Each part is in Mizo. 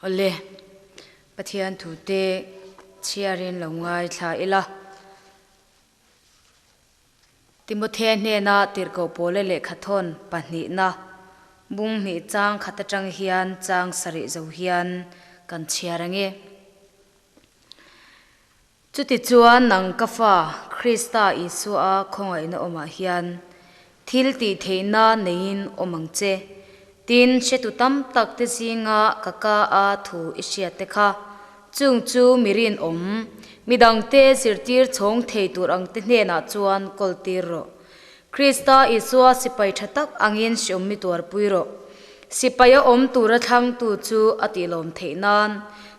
Awle, Pathian thute chhiarin lo ngaithla ila. Timothea hnena tirhkoh pawle lehkhathawn pahnihna bung hnih chang khat atang hian chang sarih zo hian kan chhiar ange. Chutichuan nang ka fa, Krista Isua khawngaihna awmah hian thil tih theihna neiin awm ang che. Tin, hretu tam tak te zinga ka ka a thu i hriat te kha, chung chu mi rinawm, midangte zirtir chhawng thei tur ang te hnenah chuan kawl tir rawh. Krista Isua sipai tha tak angin hreawm mi tuarpui rawh. Sipaia awm tura thlangtu chu a tihlawm theih nan,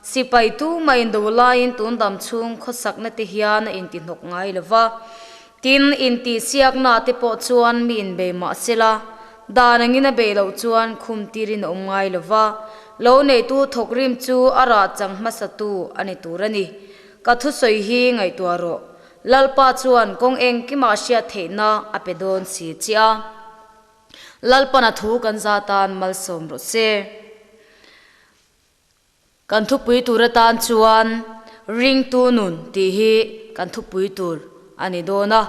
sipai tumah indo laiin tun dam chhung khawsakna te hian a intihnawk ngai lo va. Tin, intihsiakna te pawh chuan mi inbei mah sela, dan angin a beih loh chuan khum tirin a awm ngai lo va. Lo neitu thawkrim chu a rah chang hmasatu a ni tur a ni. Ka thusawi hi ngaihtuah rawh. Lalpa chuan kawng engkimah hriat theihna a pe dawn si chiah a. Lalpan a thu kan za tan malsawm rawh se. Kan thupui tur atan chuan ringtu nun tih hi kan thupui tur a ni dawn a.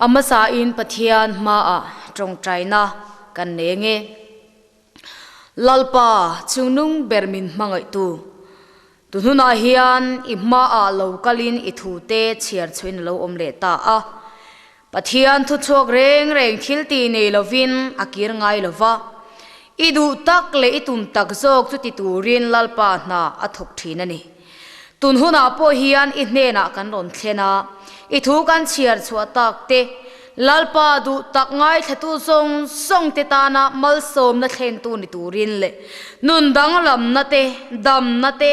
A hmasain Pathian hmaah tawngtaina kan nei nge. Lalpa chungnung ber min hmangaihtu, tu hnunah hian i hmaah lo kalin i thute chhiar chhuin a lo awm leh ta a. Pathian thuchhuak reng reng thil ti nei lovin a kir ngai lo va, i duh tak leh i tum tak zawk chu ti turin Lalpa hna a thawk thin a ni. Tun hunah pawh hian i hnenah kan rawn thlen a, i thu kan chhiar chhuah tak te, Lalpa duh tak ngaithlatu zawng zawng te tana malsawmna thlentu ni turin leh nun danglamna te, damna te,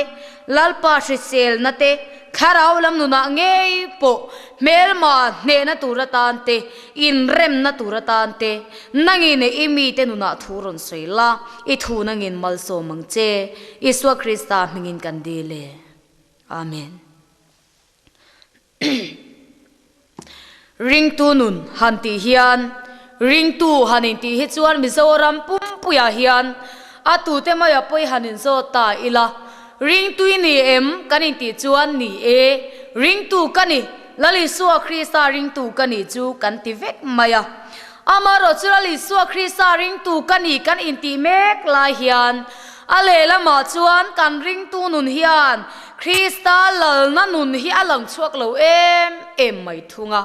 Lalpa hriselna te, thlarau lam nunah ngei pawh hmelma hnehna tur atan te, inremna tur atan te, nangin i mite nunah thu rawn sawi la, i thu nangin malsawm ang che. Isua Krista hmingin kan dil e. Amen. Ringtu nun han tih hian, ringtu han intih hi chuan Mizoram pumpuiah hian a tute maia pawi han inzawt ta ila, ringtu i ni em kan intih chuan ni e, ringtu ka ni, Lal Isua Krista ringtu ka ni chu kan ti vek mai a. Amaherawh chu Lal Isua Krista ringtu ka ni kan intih mek lai hian a lehlamah chuan kan ringtu nun hian Krista lalna nun hi a lang chhuak lo em em mai thung a.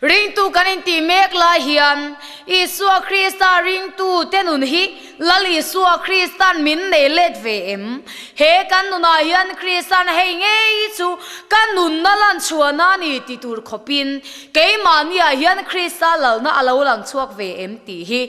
Ringtu kan intih mek lai hian Isua Krista ringtu te nun hi Lal Isua Kristan min nei let ve em? He kan nunah hian Kristan hei ngei chu ka nunna lan chhuahna a ni ti tur khawpin keimahniah hian Krista lalna a lo lang chhuak ve em tih hi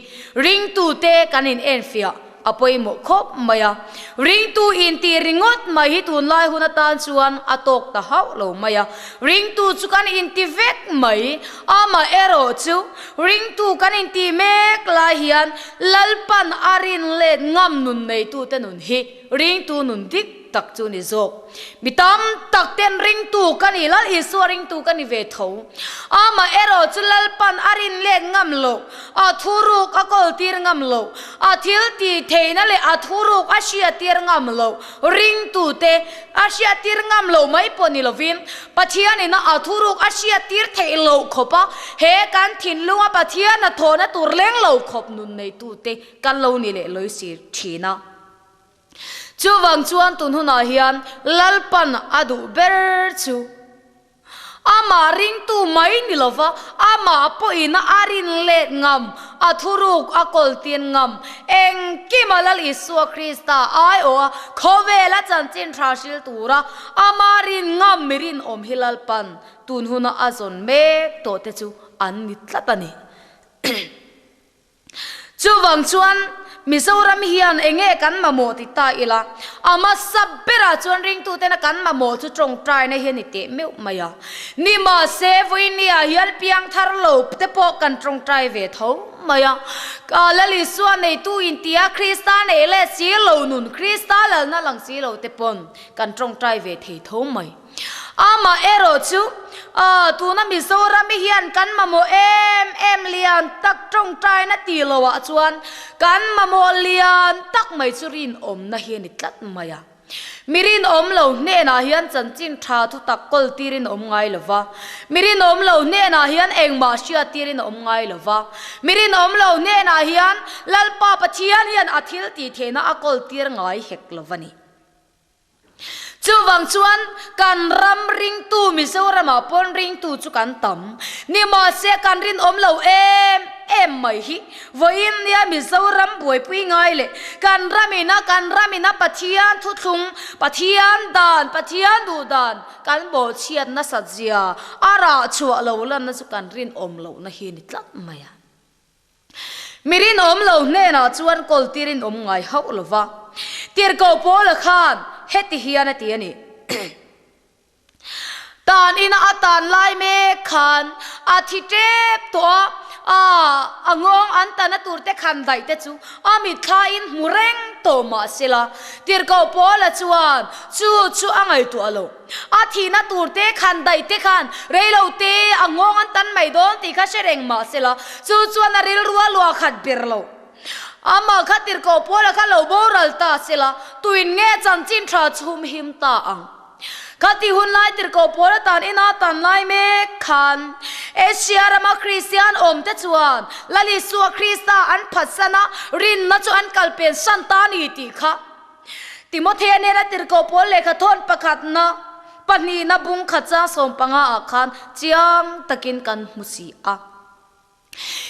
ringtute kan inenfiah a pawimawh khawp mai a. Ringtu intih ringawt mai hi tunlai hun atan chuan a tawk ta hauh lo mai a. Ringtu chu kan inti vek mai, amaherawh chu ringtu kan intih mek lai hian Lalpan a rin let ngam nun neitute nun hi ringtu nun dik tak chu ni zawk. Mi tam tak ten ringtu ka ni, Lal Isua ringtu ka ni ve tho. Amaherawh chu Lalpan a rin let ngam loh, a thuruk a kawltir ngam loh, a thil tih theihna leh a thuruk a hriattir ngam loh, ringtute a hriattir ngam loh mai pawh ni lovin, Pathianin a thuruk a hriattir theih loh khawp a, he kan thinlunga Pathian a thawhna tur leng lo khawp nun neitute kan lo ni leh lawi si thin a. Chuvang chuan tun hunah hian Lalpan a duh ber chu amah ringtu mai ni lova, amah pawhin a rin let ngam, a thuruk a kawltin ngam, engkima Lal Isua Krista aiawha khawvela chanchin tha hril tura amah rin ngam mi rinawm hi Lalpan tun huna a zawn mek tawh te chu an ni tlat a ni. Chuvang chuan Mizoram hian eng nge kan mamawh ti ta ila, a hmasa berah chuan ringtutena kan mamawh chu tawngtaina hi a ni teh meuh mai a. Nimahse, vawinia hian piangthar lo te pawh kan tawngtai ve tho mai a. Lal Isua neitu intia Krista neih leh si lo nun, Krista lalna lang si lo te pawn kan tawngtai ve thei tho mai. Amah erawh chu tuna Mizoram hian kan mamawh em em lian tak tawng. tawngtaina tih lohah chuan kan mamawh lian tak mai chu rinawmna hi a ni tlat mai a. Mi rinawm lo hnenah hian chanchin tha thutak kawl tirin a awm ngai lo va, mi rinawm lo hnenah hian engmah hriat tirin a awm ngai lo va, mi rinawm lo hnenah hian Lalpa Pathian hian a thil tih theihna a kawl tir ngai hek lo va ni. Chuvang chuan kan ram ringtu Mizoramah pawn ringtu chu kan tam. Nimahse kan rinawm lo em em mai hi vawiin nia Mizoram buaipui ngai leh kan ramina kan ramina Pathian thuthlung, Pathian dan, Pathian duh dan kan bawhchhiat nasat zia a rah chhuah lo lanna chu kan rinawm lohna hi ni tlat mai a. Mi rinawm lo hnenah chuan kawl tir in awm ngai hauh lo va. Tirhkoh Paula khan heti hian a ti a ni, Tan ina a tan lai mek khan a thi tep tawh a, a a nghawng an tana tur te khan daih te chu a mitthla in hmu reng tawh mah sela. Tirhkoh Paula chuan chu chu a ngaihtuah lo. A thihna tur te khan daih te khan rei lo te a nghawng an tan mai dawn tih kha hre reng mah se la, chu chuan a rilru a luah khat ber lo. Amah kha tirhkoh Paula kha lo boral ta se la, tuin nge chanchin tha chhum him ta ang? Kha ti hun lai tirhkoh Paula tan ina tan lai mek khan Asia rama Kristian awm te chuan Lal Isua Krista an phatsan a, rinna chu an kalpen san ta ni tih kha Timothea nena tirhkoh pawl lehkha thawn pakhatna, pahnihna bung khat chang 15 ah khan chiang takin kan hmu si a.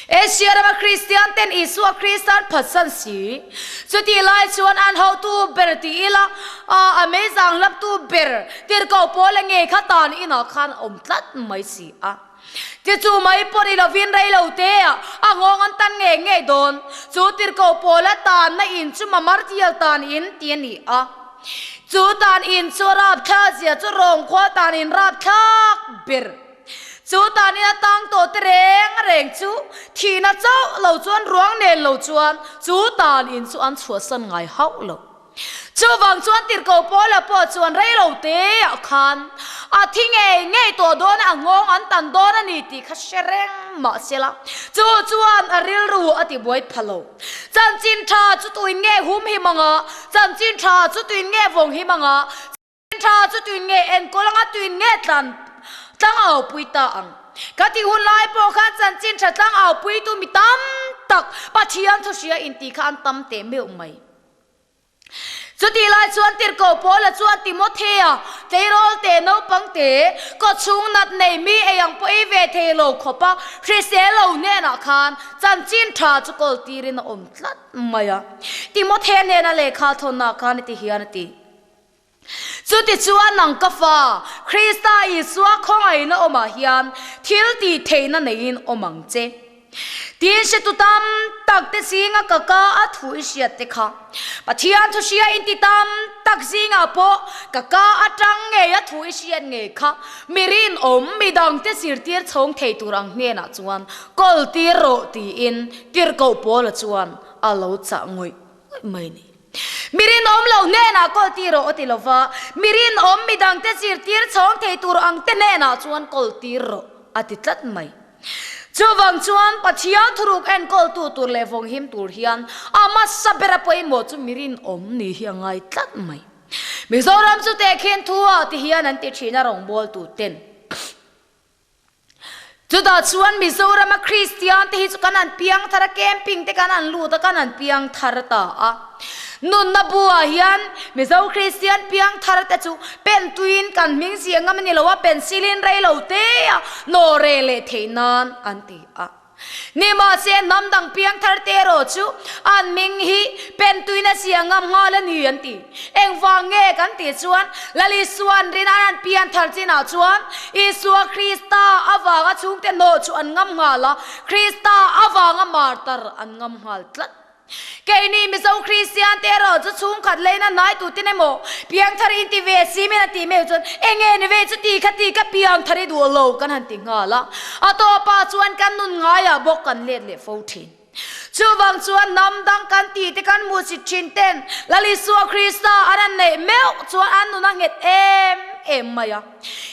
Asia rama Kristian ten Isua Krista an phatsan si. Chutih lai chuan an hotu ber ti ila, a meizang hlaptu ber tirhkoh pawl a ngei kha tan inah khan a awm tlat mai si a. Ti chu mai pawh ni lovin rei lo te ah a nghawng an tan ngei ngei dawn. Chu tirhkoh pawla tanna in chu Mamartial tan in ti a ni a. Chu tan in chu a rapthlak zia chu Rawngkhua tan in rapthlak ber. Chu tan in a tang tawh te reng reng chu thihna chauh lo chuan ruang nen lo chuan chu tan in chu an chhuahsan ngai hauh lo. Chuvang chuan tirhkoh Paula pawh chuan rei lo te ah khan a thi ngei ngei tawh dawn a, a nghawng an tan dawn a ni tih kha hre reng mah se la, chu chuan a rilru a ti buai pha lo. Chanchin tha chu tuin nge hum him ang a, chanchin tha chu tuin nge vawng him ang a, Tha chu tuin nge enkawl anga tuin nge tlan tlang au pui ta ang? Ka tih hun lai pawh khan chanchin tha tlang au pui tu mi tam tak Pathian thu hria intih kha an tam teh meuh mai. Chutih lai chuan tirhkoh Paula chuan Timothea, tleirawl te, naupang te, kawchhung nat nei mi ei ang pawh ei ve thei lo khawpa hrisel lo hnenah khan chanchin tha chu kawl tirin a awm tlat mai a. Timothea hnena lehkha thawnnaah khan heti hian a ti. Chutichuan nang ka fa, Krista Isua khawngaihna awmah hian thil tih theihna neiin awm ang che. Tin hretu tam tak te zinga ka ka a thu i hriat te kha, Pathian thu hria inti tam tak zingah pawh ka ka atang ngei a thu i hriat ngei kha, mi rinawm midangte zirtir chhawng thei tur ang hnenah chuan kawl tir rawh tiin tirhkoh Paula chuan a lo chah ngawih ngawih mai a ni. Mi rinawm lo hnenah kawl tir rawh aw ti lova, mi rinawm midangte zirtir chhawng thei tur ang te hnenah chuan kawl tir rawh a ti tlat mai. Chuvang chuan Pathian thuruk enkawltu tur leh vawnghim tur hian a hmasa bera pawimawh chu mi rinawm ni hi a ngai tlat mai. Mizoram chu tehkhin thu ah ti hian an ti thin a rawngbawltu ten. Chutah chuan Mizorama Kristian te hi chu kan han piang thar a, camping te kan han lut a, kan han piang thar ta a. Nunna buah hian Mizo Kristian piang thar te chu pen tuiin kan hming ziah ngam a ni lo a, pencil in rei lo te a nawh reh leh theih nan an ti a. Nimahse hnam dang piang thar te erawh chu an hming hi pen tuina ziah ngam nghal a ni an ti. Engvang nge kan tih chuan Lal Isua'n rin an han pian thar chinah chuan Isua Krista avanga chhungte hnawh chu an ngam nghal a, Krista avanga martar an ngam nghal tlat. Keini Mizo Kristian te erawh chu chhungkhat leina hnai tutin emaw piangthar inti ve si min a tih meuh chuan enge ni ve chu ti kha ti ka piangthar i duh lo kan han ti nghal a, a tawpah chuan kan nun ngaiah bawk kan let leh fo thin. Chuvang chuan hnam dang kan tih te kan hmuhsit thin ten Lal Isua Krista an han neih meuh chuan an nun a nghet em em mai a.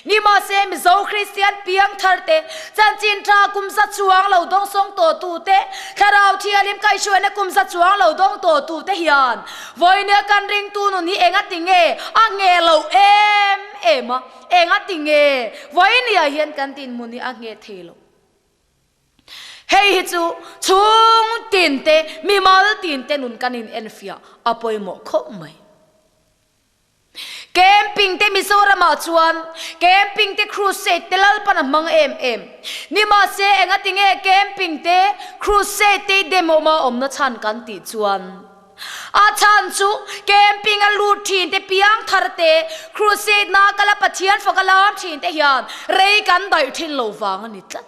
Nimahse Mizo Kristian piang thar te, chanchin tha kum za chuang lo dawngsawng tawh tu te, Thlarau Thianghlim kaihhruaina kum za chuang lo dawng tawh tu te hian vawinia kan ringtu nun hi enga ti nge a ngheh loh em em a, enga ti nge vawinia hian kan dinhmun hi a ngheh thei lo. Hei hi chu chhung tin te, mimal tin te nun kan in enfiah a pawimawh khawp mai. Camping te Mizoramah chuan camping te crusade te Lalpan a hmang em em. Nimahse engatinge camping te crusade te i dem awm a awmna chhan kan tih chuan a chhan chu camping a lut thin te piang thar te crusade na kala Pathian fak a lam thin te hian rei kan daih thin lo vang a ni tlat.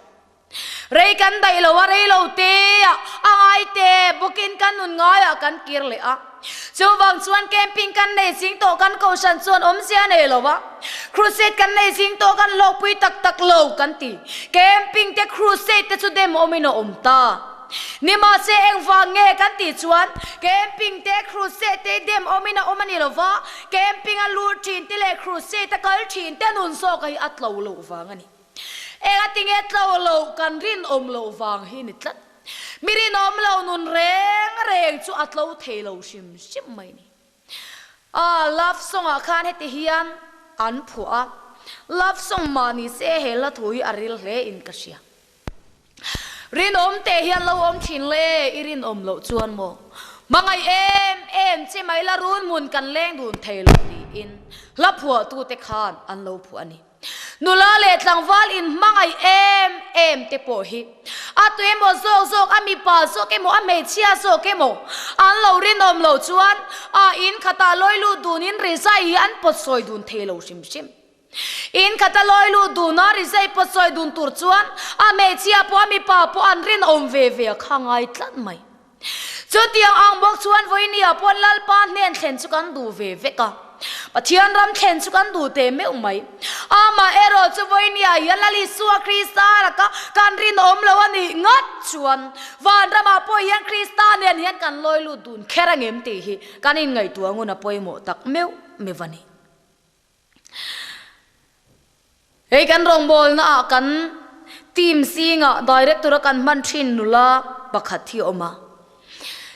Rei kan daih lo a, rei lo te ah a ngai te bawkin kan nun ngaiah kan kir leh a. Chuvang chuan camping kan nei zing tawh kan kohhran chuan awmzia nei lo a, crusade kan nei zing tawh kan hlawkpui tak tak lo kan ti. Camping te crusade te chu dem awmin a awm ta. Nimahse engvang nge kan tih chuan camping te crusade te dem awmin a awm a ni lo va, camping a lut thin te leh crusade a kal thin te nun zawk hi a tlo loh vang a ni. Engatinge tlo loh kan rinawm loh vang hi ni tlat. Mi rinawm lo nun reng reng chu a tlo thei lo hrim hrim mai ni. Ah, love song ah khan heti hian an phuah a, love song mah ni se he hla thu hi a ril hle in ka hria. Rinawm teh hian lo awm thin le, i rinawm loh chuan maw? Hmangaih em em che mai la run hmun kan leng dun thei lo tiin hla phuahtute khan an lo phuah a ni. Nula leh tlangval in hmangaih em em te pawh hi a tu emaw zawk zawk, a mipa zawk emaw, a hmeichhia zawk emaw an lo rinawm loh chuan a in khatah lawi lut dunin rizai hi an pawt sawi dun thei lo hrim hrim. In khata lawi lut duna rizai pawt sawi dun tur chuan a hmeichhia pawh a mipa pawh an rinawm ve ve a kha ngai tlat mai. Chutiang ang bawk chuan vawinia pawn Lalpa hnen thlen chu kan duh ve vek a, Pathian ram thlen chu kan duh teh meuh mai. Amah erawh chu vawinia hian Lal Isua Krista laka kan rinawm lo a nih ngat chuan vanramah pawh hian Krista nen hian kan lawi lut dun kher ang em tih hi kan inngaihtuah ngun a pawimawh tak meuh meuh a ni. Hei kan rawngbawlna ah kan team zingah director a kan hman thin nula pakhat hi a awm a.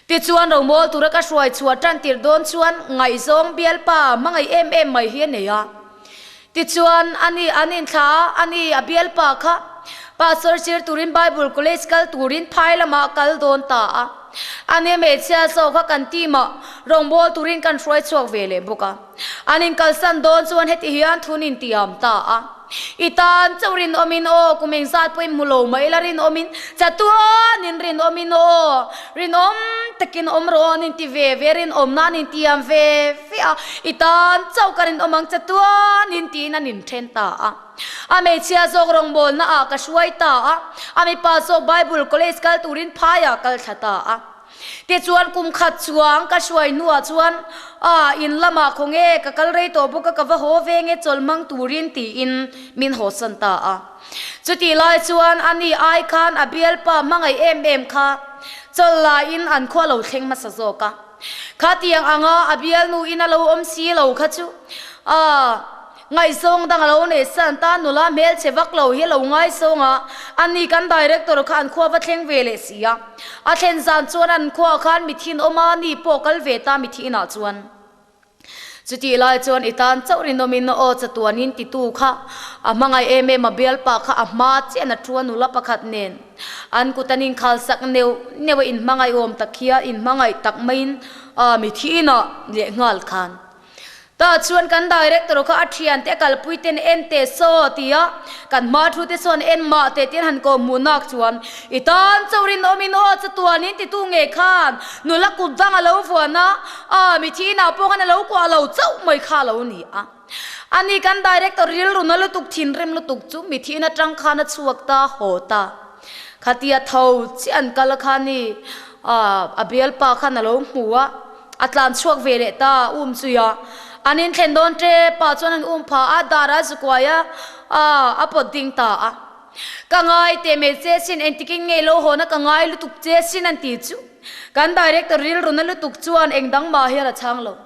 Tichuan rawngbawl tura ka hruai chhuah tan tir dawn chuan ngaihzawng bialpa hmangaih em em mai hi a nei a. Tichuan ani an inthla a, ani a bialpa kha pastor zir turin Bible college kal turin phai lamah a kal dawn ta a. Ani hmeichhia zawk kha kan team ah rawngbawl turin kan hruai chhuak ve leh bawk a. An inkalsan dawn chuan heti hian thun intiam ta a, I tan chauh rinawmin aw, kum engzat pawhin hmu lo mai la rinawmin, chatuanin rinawmin aw, rinawm takin awm rawh aw an inti ve ve, rinawmna an intiam ve ve a, I tan chauh ka rinawm ang chatuanin tiin an inthen ta a. A hmeichhia zawk rawngbawlna ah ka hruai ta a, a mipa zawk Bible College kal turin phaiah kal thla ta a. Tichuan kum khat chuang ka hruai hnuah chuan ah in lamah khaw nge ka kal rei tawh bawk a ka va haw ve nge chawlh hmang turin tiin min hawsan ta a. Chutih lai chuan ani ai khan a bialpa hmangaih em em kha chawlh laiin an khua lo thleng hmasa zawk a. Khatiang anga a bialnu in a lo awm si lo kha chu ah Ngaihzawng dang a lo nei san ta, nula hmelchhe vak lo hi a lo ngaizawng a, ani kan director kha an khua va thleng ve leh si a. A thlen zan chuan an khuaah khan mithin awm a, ni pawh kal ve ta mithin ah chuan. Chutih lai chuan i tan chauh rinawmin aw chatuanin titu kha a hmangaih em em a bialpa kha a hma chiah na thu a nula pakhat nen an kut an inkhal sak neuh neuh a inhmangaih awm tak hian inhmangaih tak maiin a mithin ah leh nghal khan Tah chuan kan director kha a thiante a kalpui ten en teh saw ti a, kan hma thu te chuan en mah teh tiin han kawm hmuh nak chuan i tan chauh rinawmin aw chatuanin titu nge khan nula kut dang a lo vuan a, a mithi inah pawh khan a lo kuah lo chauh mai kha a lo ni a. Ani kan director rilru na lutuk thinrim lutuk chu mithi in atang khan a chhuak ta haw ta. Khatia tho chiah an kal kha ni a bialpa khan a lo hmu a. A tlan chhuak ve leh ta a um chui a, an inthlen dawn tep ah chuan an um pha a, dar a zu kuai a, a pawt ding ta a. Ka ngai teh mai che sin, engtikin nge lo hawn a ka ngai lutuk che sin an ti chu. Kan director rilruna lutuk chuan eng dang mah hian a chhang lo.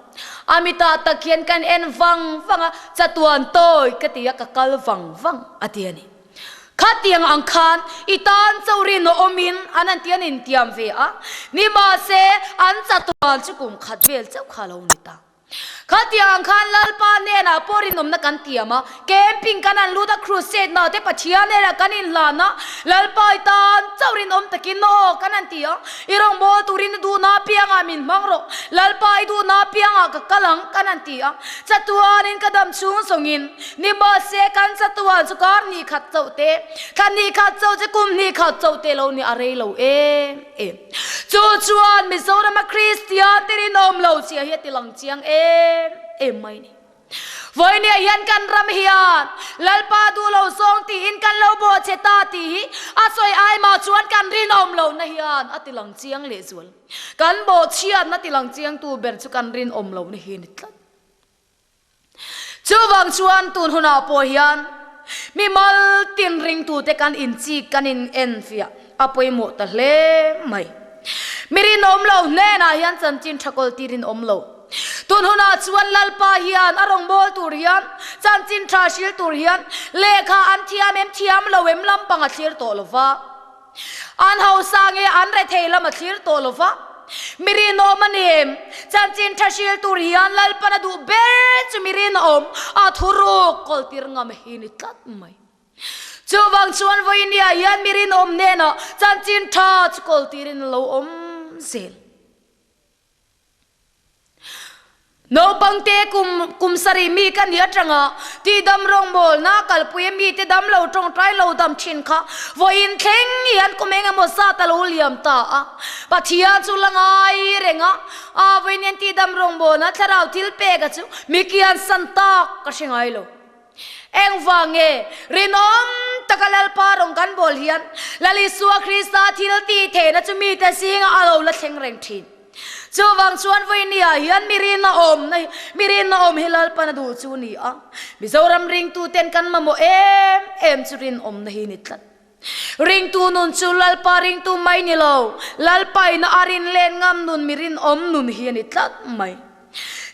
A mitah tak hian kan en vang vang a, chatuan tawi ka ti a, ka kal vang vang a ti a ni. Khatiang ang khan i tan chauh rin a awmin an an ti an intiam ve a, nimahse an chatuan chu kum khat vel chauh kha a lo ni ta. Khatiang ang khan Lalpa hnenah pawh rinawmna kan tiam a, camping kan han lut a, crusade na te Pathian hnenah kan inhlan a, Lalpa i tan chauh rinawm takin aw kan han ti a, i rawngbâwl turin i duhna apiangah min hmang rawh, Lalpa i duhna apiangah ka kal ang kan han ti a, chatuanin ka dam chhung zawngin nimahse kan chatuan chu kar hnih khat chauh te, thla hnih khat chauh che kum hnih khat chauh te lo ni a rei lo em em. Chu chuan Mizorama Kristian te rinawm lo chhia hi a ti lang chiang em em mai ni. Vawinia hian kan ram hian Lalpa duh lo zawng tiin kan lo bawh che ta tih hi a sawi ai mah chuan kan rinawm lohna hian a ti lang chiang lehzual. Kan bawhchhiatna ti lang chiangtu ber chu kan rinawm lohna hi a ni tlat. Chuvang chuan tun hunah pawh hian mi mal tin ringtute kan inchik kan in enfiah a pawimawh ta hle mai. Mi rinawm lo hnenah hian chanchin tha kawl tir in awm lo. Tun hunah chuan Lalpa hian a rawngbâwl tur hian chanchin tha hril tur hian lehkha an thiam em thiam lo em lampang a thlir tawh lo va. An hausa nge an rethei lam a thlir tawh lo va, mi rinawm a ni em? Chanchin tha hril tur hian Lalpan a duh ber chu mi rinawm a thuruk kawltir ngam hi ni tlat mai. Chuvang chuan vawinia hian mi rinawm hnenah chanchin tha chu kawltirin a lo awm zel. Naupangte kum kum sarih mi ka nih atanga tihdam rawngbawlna kalpui a mite dam lo tawngtai lo dam thin kha vawiin thleng hian kum eng emaw zat a lo liam ta a. Pathian chu la ngai reng a, a vawiin hian tihdam rawngbawlna thlarau thil pek a chu mi kian san tak ka hre ngai lo. Engvang nge rinawm taka Lalpa rawng kan bawl hian Lal Isua Krista thil tih theihna chu mite zingah a lo la thleng reng thin. Chuvang chuan vawinia hian mi rinna awmna hi mi rinna awm hi Lalpan a duh chu ni a, Mizoram ringtuten kan mamawh em em chu rinawmna hi ni tlat. Ringtu nun chu Lalpa ringtu mai ni lo, Lalpa ina a rin len ngam nun mi rinawm nun hi a ni tlat mai.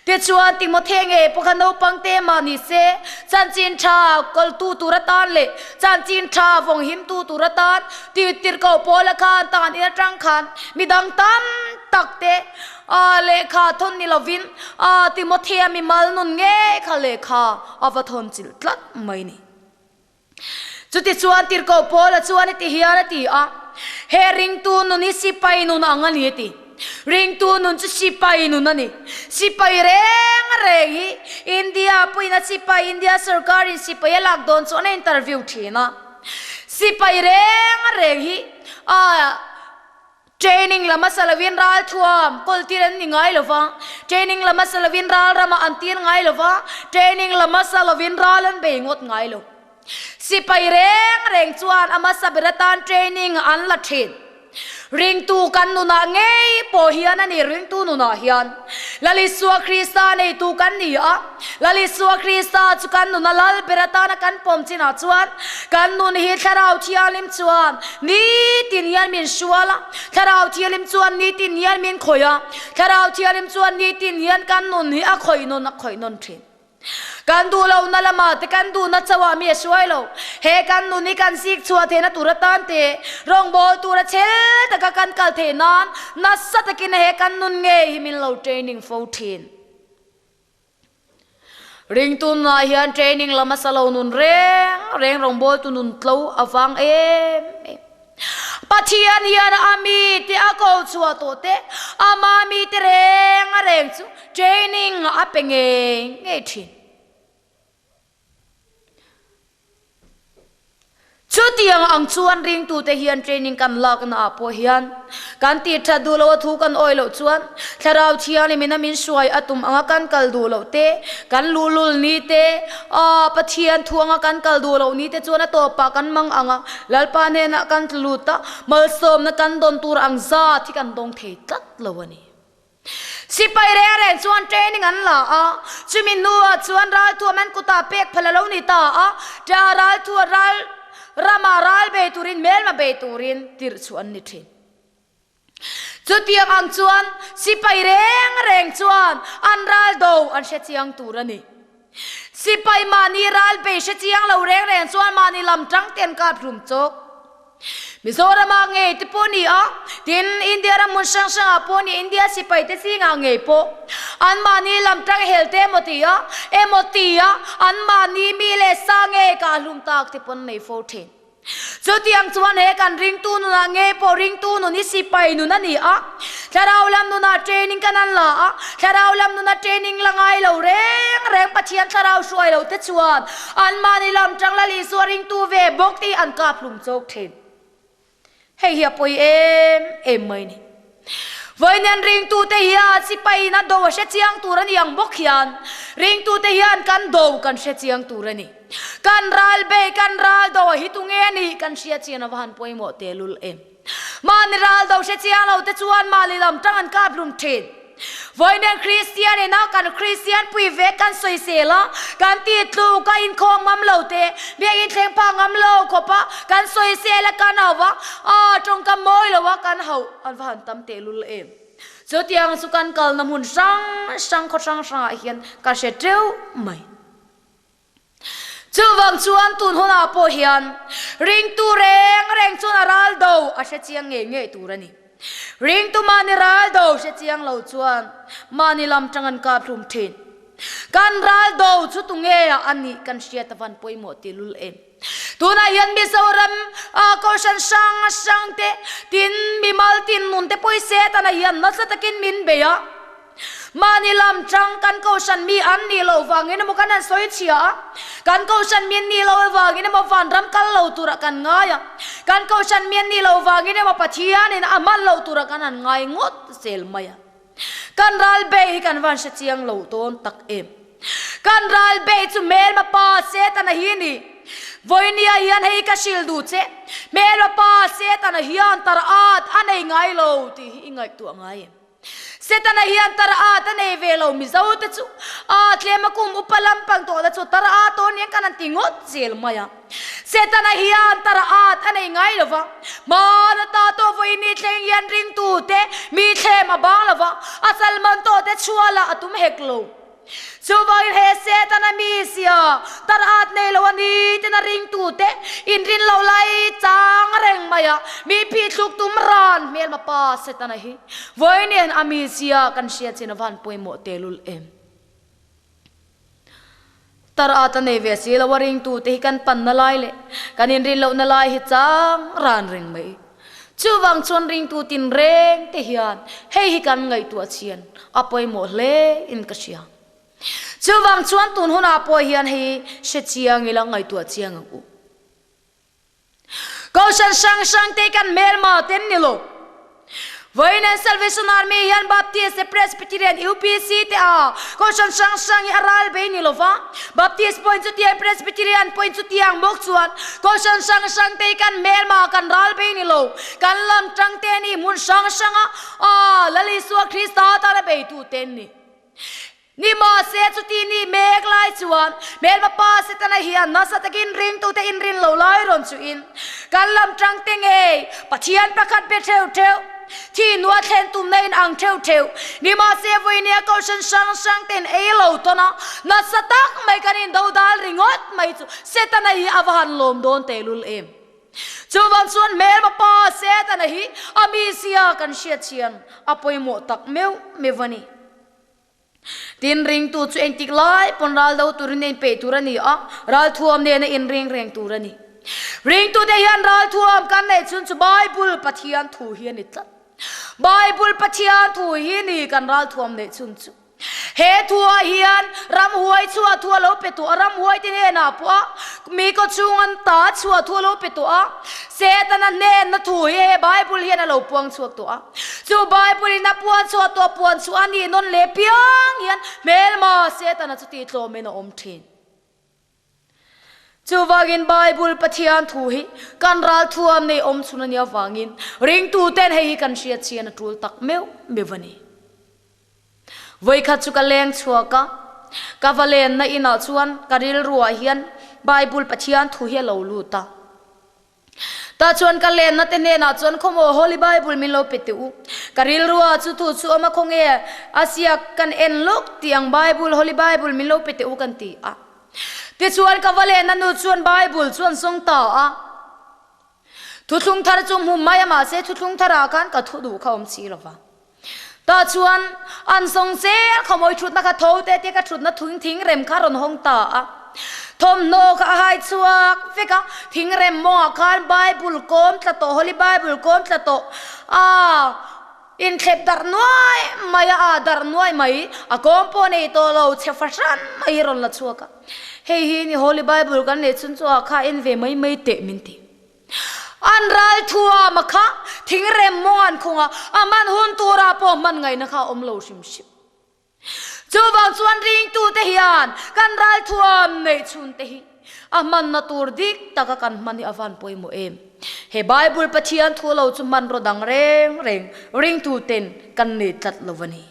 Tichuan, Timothy ngei pawh kha naupang te mah ni se, chanchin tha kawltu tur atan leh chanchin tha vawng himtu tur atan tirhkoh Paula khan tan in atang khan midang tam tak te lehkha thawn ni lovin Timothea mimal nun ngei kha lehkha a va thawn chilh tlat mai ni. Chutichuan tirhkoh Paula chuan heti hian a ti a, He ringtu nun hi sipai nun ang a ni a ti. Ringtu nun chu sipai nun a ni. Sipai reng reng hi India pawhin a sipai, India sorkarin sipai a lak dawn chuan a interview thin a. Sipai reng reng hi a Training lam a sa lovin ral thuam kawl tir an ni ngai lo va, training lam a sa lovin ral ramah an tir ngai lo va, training lam a sa lovin ral an bei ngawt ngai lo. Sipai reng reng chuan a hmasa ber atan training an la thin. Ringtu kan nunah ngei pawh hian a ni, ringtu nunah hian Lal Isua Krista neitu kan ni a, Lal Isua Krista chu kan nuna lal ber atana kan pawm chinah chuan kan nun hi Thlarau Thianghlim chuan nitin hian min hrual a, Thlarau Thianghlim chuan nitin hian min khawih a, Thlarau Thianghlim chuan nitin hian kan nun hi a khawih nawn a khawih nawn thin. Kan duh lohna lamah te kan duhna chauhah mi a hruai lo. He kan nun hi kan sik chhuah theihna tur atan te, rawngbâwl tura chhel taka kan kal theih nan nasa takin he kan nun ngei hi min lo training fo thin. Ringtu nunah hian training lam a sa lo nun reng reng rawngbawltu nun tlo a vang em em. Pathian hian a mite a ko chhuah tawh te, ama mite reng a reng chu training a pe ngei ngei thin. Chutiang ang chuan ringtute hian training kan lakna ah pawh hian kan tih that duh loh a thu kan awih loh chuan Thlarau Thianghlim in a min hruai a tum anga kan kal duh loh te, kan luhlul ni te, ah Pathian thu anga kan kal duh loh ni te chuan a tawpah kan mang ang a, Lalpa hnenah kan tlu lut a, malsawmna kan dawn tur ang zat hi kan dawng thei tlat lo a ni. Sipai reng reng chuan training an la a, chumi hnuah chuan ralthuam an kutah pek phal a lo ni ta a, ṭa ralthuah ral ramah ral bei turin hmelma bei turin tirh chhuah an ni thin. Chutiang ang chuan sipai reng reng chuan an ral do an hre chiang tur a ni. Sipai mahni ral bei hre chiang lo reng reng chuan mahni lam tang te an kap hlum chawk. Mizoramah ngei te pawh ni a, tin India ram hmun hrang hrangah pawh ni India sipai te zingah ngei pawh an mahni lam tang hel te emaw ti a, emaw ti a, an mahni mi leh sa ngei kah hlum tak te pawh an nei fo thin. Chutiang chuan he kan ringtu nunah nge pawh ringtu nun hi sipai nun a ni a, thlarau lam nunah training kan an la a, thlarau lam nuna training la ngai lo reng reng Pathian thlarau hruai lo te chuan anmahni lam tang Lal Isua ringtu ve bawk tih an kap hlum chawk thin. Hei hi a pawi em em mai ni. Vawiin ringtute hian sipai in a do a hre chiang tur a ni ang bawk hian ringtute hian kan do kan hre chiang tur a ni. Kan ral bei, kan ral do a hi tunge a nih kan hria chian a va han pawimawh tehlul em. Mahni ral do hre chiang lo te chuan mahni lam tang an kap hlum thin. Vawiin Kristian ina kan Kristian pui ve kan sawisel a, kan tih tluk a inkhawm ngam lo te, biakinn thleng phah ngam lo khawp a, kan sawisel a kan hauh a, aa tawngkam mawi lo a kan hauh an va han tam tehlul em. Chutiang chu kan kalna hmun hrang hrang khaw hrang hrangah hian ka hre teuh mai. Chuvang chuan tun hunah pawh hian ringtu reng reng chuan a ral do a hre chiang ngei ngei tur a ni. Ringtu mahni ral do hre chiang lo chuan mahni lam tang an kap hlum thin. Kan ral do chu tunge a a nih kan hriat avan pawimawh ti lul em. Tunah hian Mizoram Kohhran hrang hrang te tin mimal tin nun te pawh hi Setana hian nasa takin min bei a. Mahni lam chang kan kohhran mi an nih loh vangin emaw kan han sawi chhia a, kan kohhran mi an nih loh avangin emaw vanram kal lo turah kan ngai a, kan kohhran mi an nih loh vangin emaw Pathianin a hman loh turah kan han ngai ngawt zel mai a. Kan ral bei hi kan van hre chiang lo dawn tak em. Kan ral bei chu hmelma pa Setana hi ni. Vawinia hian hei ka hrilh duh che, hmelma pa Setana hian tar at a nei ngai lo tih hi i ngaihtuah ngai em? Setana hian tar at a nei ve lo Mizo te chu a tlem a kum upa lampang tawh la chu tar at aw nen kan han ti ngawt zel mai a. Setana hian tar at a nei ngai lo va, hmaan ata tawh vawiin ni thleng hian ringtu te mi thlem a bang lo va, a salman tawh te chhuah lah a tum hek lo. Chuvangin he Setana mi sia tar at nei lo a ni ten a ringtute inrin loh lai chang reng mai a, mi phihthluk tum ran hmelma pa Setana hi vawiin a mi sia kan hriat chin a van pawimawh tehlul em. Tar at a nei ve si lo a ringtute hi kan panna lai leh kan inrin lohna lai hi chang ran reng mai. Chuvang chuan ringtu tinreng te hian hei hi kan ngaihtuah chian a pawimawh hle in ka hria. Chuvang chuan tun hunah pawh hian hei hre chiang ila ngaihtuah chiang ang u. Kohhran hrang hrang te kan hmelma ten ni lo. Vawiin Salvation Army hian Baptist te Presbyterian UPC te a Kohhran hrang hrang hi a ral bei ni lova, Baptist pawhin chutiang Presbyterian pawhin chutiang bawk chuan Kohhran hrang hrang te hi kan hmelma kan ral bei ni lo, kan lam tang te ni hmun hrang hranga a Lal Isua Krista tana beitu te an ni. Nimahse, chuti ni mek lai chuan hmelma pa Setana hian nasa takin ringtute inrin lo lai rawn chuhin kan lam tang te ngei Pathian pakhat be theuh theuh, thi nua thlen tumna in ang theuh theuh. Nimahse, vawinia Kohhran hrang hrang ten ei lo tawn a, nasa tak mai kan indodal ringawt mai chu Setana hi a va han lawm dawn tehlul em. Chuvang chuan hmelma pa Setana hi a mizia kan hriatchhian a pawimawh tak meuh meuh a ni. Tin, ringtu chu engtik lai pawn ral do turin a inpeih tur a ni a, ralthuam nen a inring reng tur a ni. Ringtute hian ralthuam kan neih chhun chu Bible Pathian thu hi a ni tlat. Bible Pathian thu hi ni kan ralthuam neih chhun chu. He thuah hian ramhuai chhuah thu a lo pe tawh a, ramhuai te hnenah pawh a mi kaw chhung an ta chhuah thu a lo pe tawh a, Setana hnenna thu hi he Bible hian a lo puang chhuak tawh a. Chu Bible in a puan chhuah tawh puan chu a nih nawn leh piang hian hmelma Setana chu tih tlawmin a awm thin. Chuvangin Bible Pathian thu hi kan ral thuam nei awm chhun a nih avangin ringtuten hei hi kan hriat chian a tul tak meuh meuh a ni. Vawikhat chu ka leng chhuak a, ka va lenna inah chuan ka rilruah hian Bible Pathian thu hi a lo lut a. Tah chuan ka lenna te hnenah chuan khawmaw Holy Bible min lo pe teh u. Ka rilrua chu thu chu awm a khawnge a siak kan en lawk tih ang Bible, Holy Bible min lo pe teh u kan ti a. Tichuan ka va lenna nu chuan Bible chu an sawng ta a. Thuthlung thar chu hmu mai a mahse thuthlung tharah khan ka thu duh kha awm si lo va. Tah chuan an zawng zel kha mawi thutna kha tho te te ka thutna thing thing rem kha rawn hawng ta a. Thawmhnaw kha a hai chhuak vek a, thing rem mawngah khan Bible kawm tla tawh, Holy Bible kawm tla tawh a inthlep darh nuai mai a, a darh nuai mai, a kawm pawh nei tawh lo, chhe fahran mai hi rawn la chhuak a. Hei hi ni Holy Bible kan leh chhun chu a kha en ve mai mai teh min ti. An ral thuam a kha thingrem mawng an khung a, a hman hun turah pawh hman ngaihna kha a awm lo hrim hrim. Chuvang chuan ringtute hian kan ral thuam neih chhunte hi a hmanna tur dik taka kan hman hi a van pawimawh em. He Bible Pathian thu lo chu hmanraw dang reng reng ringtuten kan nei tlat lo a ni.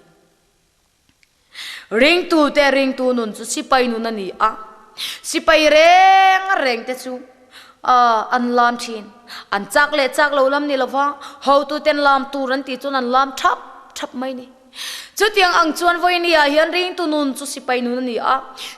Ringtute ringtu nun chu sipai nun a ni a, sipai reng reng te chu an lam thin. An chak leh chak lo lam ni lova, hotuten lam tur an tih chuan an lam thap thap mai ni. Chutiang ang chuan vawinia hian ringtu nun chu sipai nun a ni a,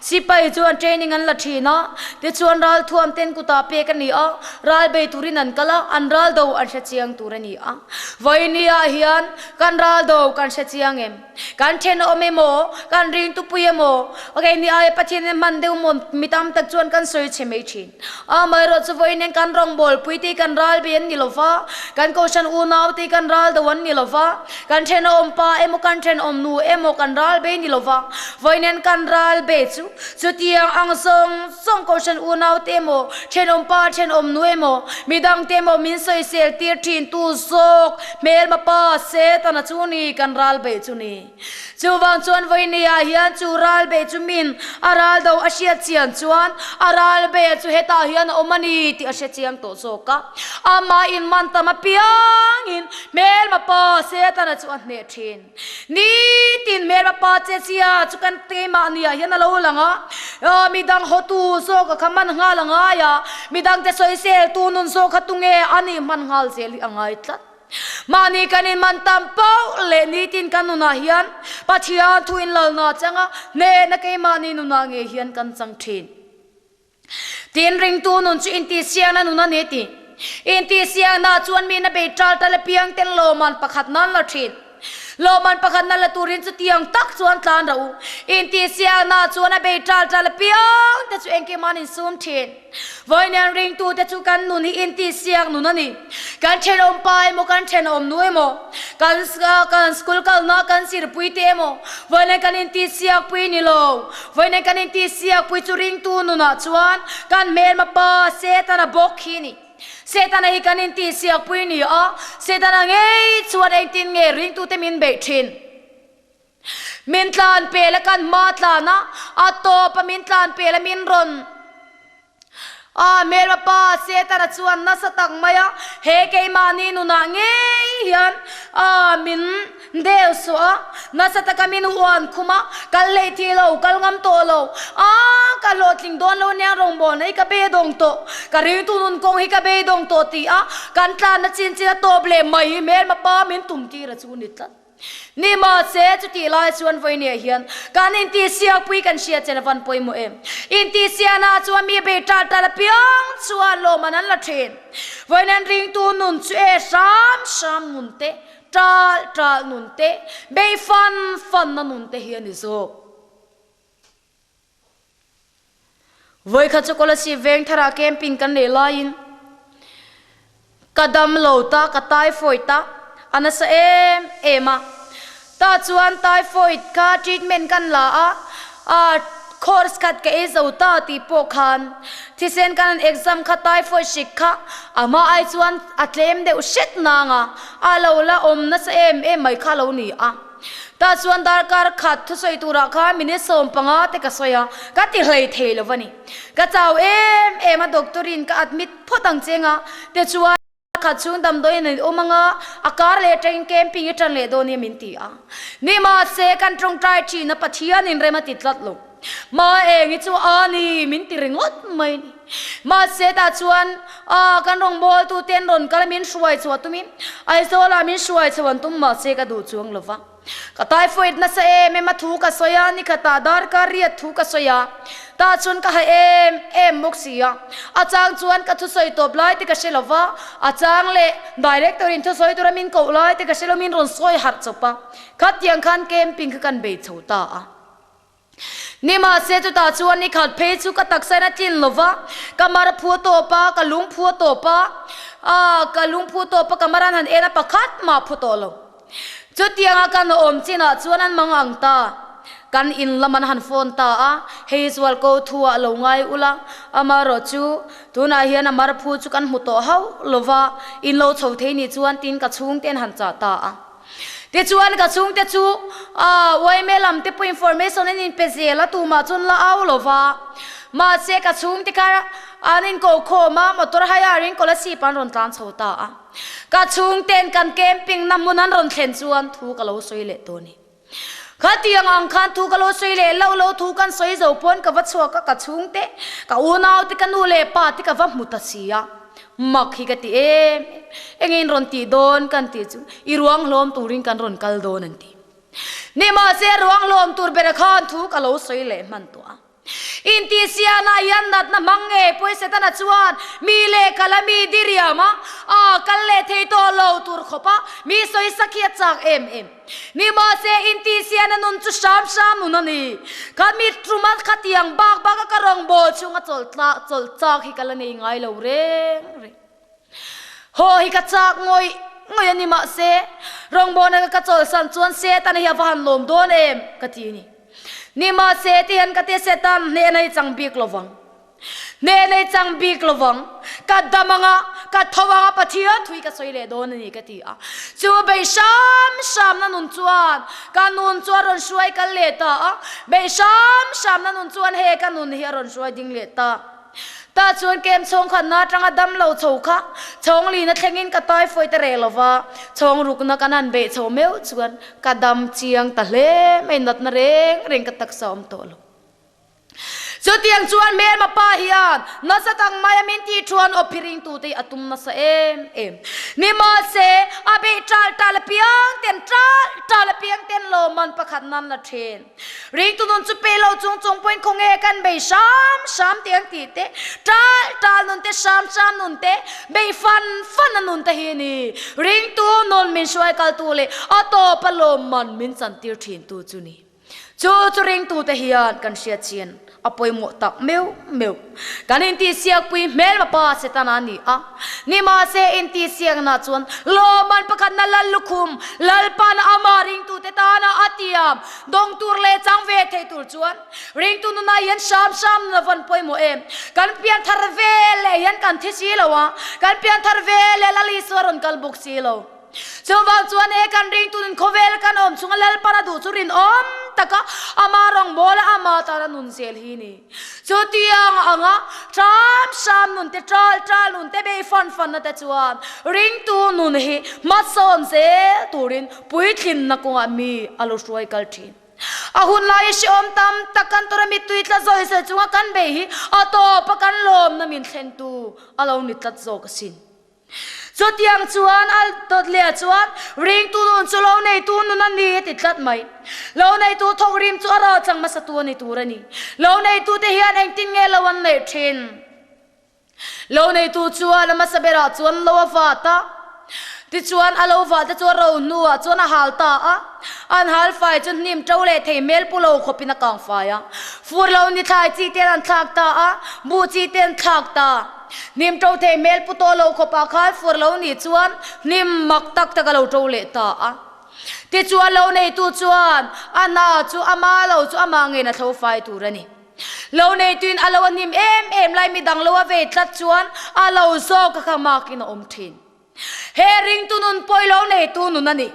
sipai chuan training an la thin a, tichuan ralthuam ten kutah pek a ni a, ral bei turin an kal a, an ral do an hre chiang tur a ni a. Vawinia hian kan ral do kan hre chiang em? Kan thenawm emaw, kan ringtupui emaw, keini aia Pathian in hman deuh maw mi tam tak chuan kan sawi chhe mai thin. Amaherawh chu vawiin kan rawngbawlpui te kan ral bei an ni lo va, kan kohhran unau te kan ral do an ni lo va, kan thenawm pa emaw kan thenawm nu emaw kan ral bei ni lo va, vawiin kan ral bei chu chutiang ang zawng zawng kohhran unau te emaw, thenawm pa thenawm nu emaw, midang te emaw min sawisel tir thin tu zawk hmelma pa Setana chu ni kan ral bei chu ni. Chuvang chuan vawinia hian chu ral bei chu min a ral do a hriat chian chuan a ral bei chu hetah hian a awm a ni tih a hre chiang tawh zawk a. Amah in man tam apiangin hmelma pa Setana chu a hneh thin. Nitin hmelma pa che chia chu kan keimahniah hian a lo lang a, midang hotu zawk a kha man nghal a ngai a, midangte sawiseltu nun zawk kha tunge a nih hman nghal zel hi a ngai tlat. Mahni kan inman tam pauh leh nitin kan nunah hian Pathian thu inlalna changa hnehna keimahni nunah ngei hian kan chang thin. Tin, ringtu nun chu intihsiakna nun a ni ti. Intihsiakna chuan mi na bei tal tal apiang ten lawmman pakhat nan la thin. Lawmman pakhat nan la turin chutiang tak chuan tlan rah u. Intihsiakna chuan a bei tal tal apiang te chu engkim an insum thin. Vawiin ringtute chu kan nun hi intihsiak nun a ni. Kan thenawm pa emaw kan thenawm nu emaw, kan kan school kalna kan zirpui te emaw, vawiin kan intihsiak pui ni lo. Vawiin kan intihsiak pui chu ringtu nunah chuan kan hmelma pa Setana bawk hi ni. Setana hi kan intihsiak pui ni a, Setana ngei chuan engtin nge ringtute min beih thin? Min tlan pel a kan hma tlan a, a tawp a min tlan pel a min rawn a hmelma pa Setana chuan nasa tak mai a, he keimahni nunah ngei hian a min deu suah a, nasa taka min huan khum a, kal hlei thih lo, kal ngam tawh lo, a ka hlawhtling dawn lo nia rawngbawlna hi ka beidawng tawh, ka ringtu nun kawng hi ka beidawng tawh ti a kan tlanna chin chin a tawp leh mai hi hmelma pa min tum tir a chu ni tlat. Ni mahse, chutih lai chuan vawinia hian kan intihsiakpui kan hria chen a van pawimawh em? Intihsiaknaah chuan mi bei tal tal apiang chuan lawmman an la thin. Vawiin an ringtu nun chu e hram hram nun te, tal tal nun te, bei fan fanna nun te hi a ni zawk. Vawikhat chu Kolasib veng tharah camping kan neih laiin ka dam lo ta, ka typhoid ta, a nasa em em a. Tah chuan typhoid kha treatment kan la a, a course khat ka ei zo ta tih pawh khan thisen kan han exam kha typhoid hrik kha a hma ai chuan a tlem deuh hret nang a, a lo la awm nasa em em mai kha a lo ni a. Tah chuan darkar khat thusawi turah khan minute 15 te ka sawi a, ka ti hlei thei lo a ni. Ka chau em em a, doctor in ka admit phawt ang che nga te chuan khat chhung damdawiin an awm anga a kar leh atangin camping i tan leh dawn nia min ti a. Ni mahse kan tawngtai thin a Pathian in rem a ti tlat lo. Ma eng i chu a ni min ti ringawt mai ni. Mahse tah chuan ah kan rawngbawltu te an rawn kal a min hruai chhuah tumin Aizawlah min hruai chho an tum mahse ka duh chuang lo va. Ka typhoid nasa em em a thu ka sawi a, nikhatah darkar riat thu ka sawi a, tah chuan ka ha em em bawk si a. A chang chuan ka thusawi tawp lai te ka hre lo va, a chang leh director in thusawi tura min koh lai te ka hre lo min rawn sawi harh chawp a, khatiang khan camping kha kan bei chho ta a. Nimahse chutah chuan ni khat phei chu ka taksa in a tlin lo va, ka mar phu a tawp a, ka lung phu a tawp a, ah ka lung phu a tawp a, ka mar an han en a pakhat mah phu tawh lo. Chutianga kan awm chinah chuan an mang ang ta. Kan in lam an han phone ta a, hei zual ko thu ah lo ngai ula, amaherawh chu tunah hian a mar phu chu kan hmu tawh hauh lo va, in lo chho thei nih chuan tiin ka chhungte an han chah ta a. Tichuan ka chhungte chu yma lam te pawh information an inpe zel a, tumah chuan la au lo va. Mahse ka chhungte kha an inko khawm a, motor hire in Kolasib an rawn tlan chho ta a. Ka chhungten kan camping na hmun an rawn thlen chuan thu ka lo sawi leh tawh a ni. Khatiang ang khan thu ka lo sawi leh loh lo thu kan sawi zo pawn ka va chhuak a, ka chhungte, ka unaute, ka nu leh pa te ka va hmu ta si a. Mak hi ka ti em em. Enge in rawn tih dawn kan tih chu i ruang hlawm turin kan rawn kal dawn an ti. Nimahse ruang hlawm tur bera khan thu ka lo sawi leh hman tawh a. Intihsiahna hian natna hmang nge pawi Setana chuan mi lehkha la mi diriam a, a kal leh thei tawh lo tur khawp a mi sawi sak hi a chak em em. Nimahse intihsiahna nun chu hram hram nun a ni. Ka mit tum a khatiang bak bak a ka rawngbâwl chhung a chawlh chawlh chak hi ka la nei ngai lo reng reng. Haw hi ka chak ngawih ngawih a ni mahse rawngbawlna ka chawlhsan chuan Setana hi a va han lawm dawn em ka ti a ni. Nimahse tihian ka ti Setan hnehna hi chang bik lovang. Hnehna hi chang bik lovang. Ka dam anga, ka tho anga Pathian thui ka sawi leh dawn a ni ka ti a. Chu bei hram hramna nun chuan ka nun chu a rawn hruai kal leh ta a, bei hram hramna nun chuan he ka nun hi a rawn hruai ding leh ta. Tah chuan kem chhawng khatna atanga dam lo chho kha chhawng lina thlengin ka typhoid a reh lo va, chhawng rukna kan han beih chho meuh chuan ka dam chiang ta hle mai, natna reng reng ka taksa awm tawh lo. Chutiang chuan hmelma pa hian nasa tak maia min tih thuan awp hi ringtute hi a tum nasa em em. Nimahse, a beih tal tal apiang ten tal tal apiang ten lawmman pakhat nan la thin. Ringtu nun chu pe lo chung chung pawhin khawnge kan bei hram hram tih ang tih te, tal tal nun te, hram hram nun te, bei fan fan a nun te hi a ni. Ringtu nun min hruai kaltu leh a tawp a lawmman min chantir thintu chu ni. Chu chu ringtute hian kan hriat chin a pawimawh tak meuh meuh. Kan intihsiakpui hmelma pa Setana a ni a. Nimahse intihsiakna chuan lawmman pakhatna lal lukhum Lalpan amah ringtute tana a tiam dawng tur leh chang ve thei tur chuan ringtu nunah hian hram hram nun a vawn pawimawh em. Kan pianthar ve leh hian kan thi si lo a, kan pianthar ve leh Lal Isua rawn kal bawk si lo. Chuvang chuan he kan ringtu nun khawvel kan awm chunga Lalpan a duh chu rinawm taka ama rawngbawla ama tana nun zel hi ni. Chutiang anga hram hram nun te tal tal nun te bei fan fan na te chuan ringtu nun hi hmasawn zel turin puitlinna kawngah mi a lo hruai kal thin. A hun laia hrehawm tam tak kan tawrh a mittui tla zawi zawi chunga kan bei hi a tawpa kan lawmna min thlentu a lo ni tlat zawk asin. Chutiang chuan a dawt leh chuan ringtu nun chu lo neitu nun a ni a ti tlat mai. Lo neitu thawk rim chu a rah chang hmasatu a ni tur a ni. Lo neitute hian engtin nge lo an neih thin? Lo neitu chuan a hmasa berah chuan lo a vat a, tichuan a lo vah te chu a ro hnuah chuan a hal ta a. An hal fai chu hnim to leh thei hmel pu lo khawpin a kang fai a. Fur lo ni thlai chi ten an thlak ta a, buh chi ten thlak ta. Hnim to thei hmel pu tawh lo khawpah khan fur lo nih chuan hnim mak tak tak a lo to leh ta a. Tichuan lo neitu chuan a hna chu ama lo chu amah ngeiin a thlo fai tur a ni. Lo neituin a lo a hnim em em lai midang lo a vei tlat chuan a lo zawk a kha makin a awm thin. He ringtu nun pawh i lo neitu nun a ni.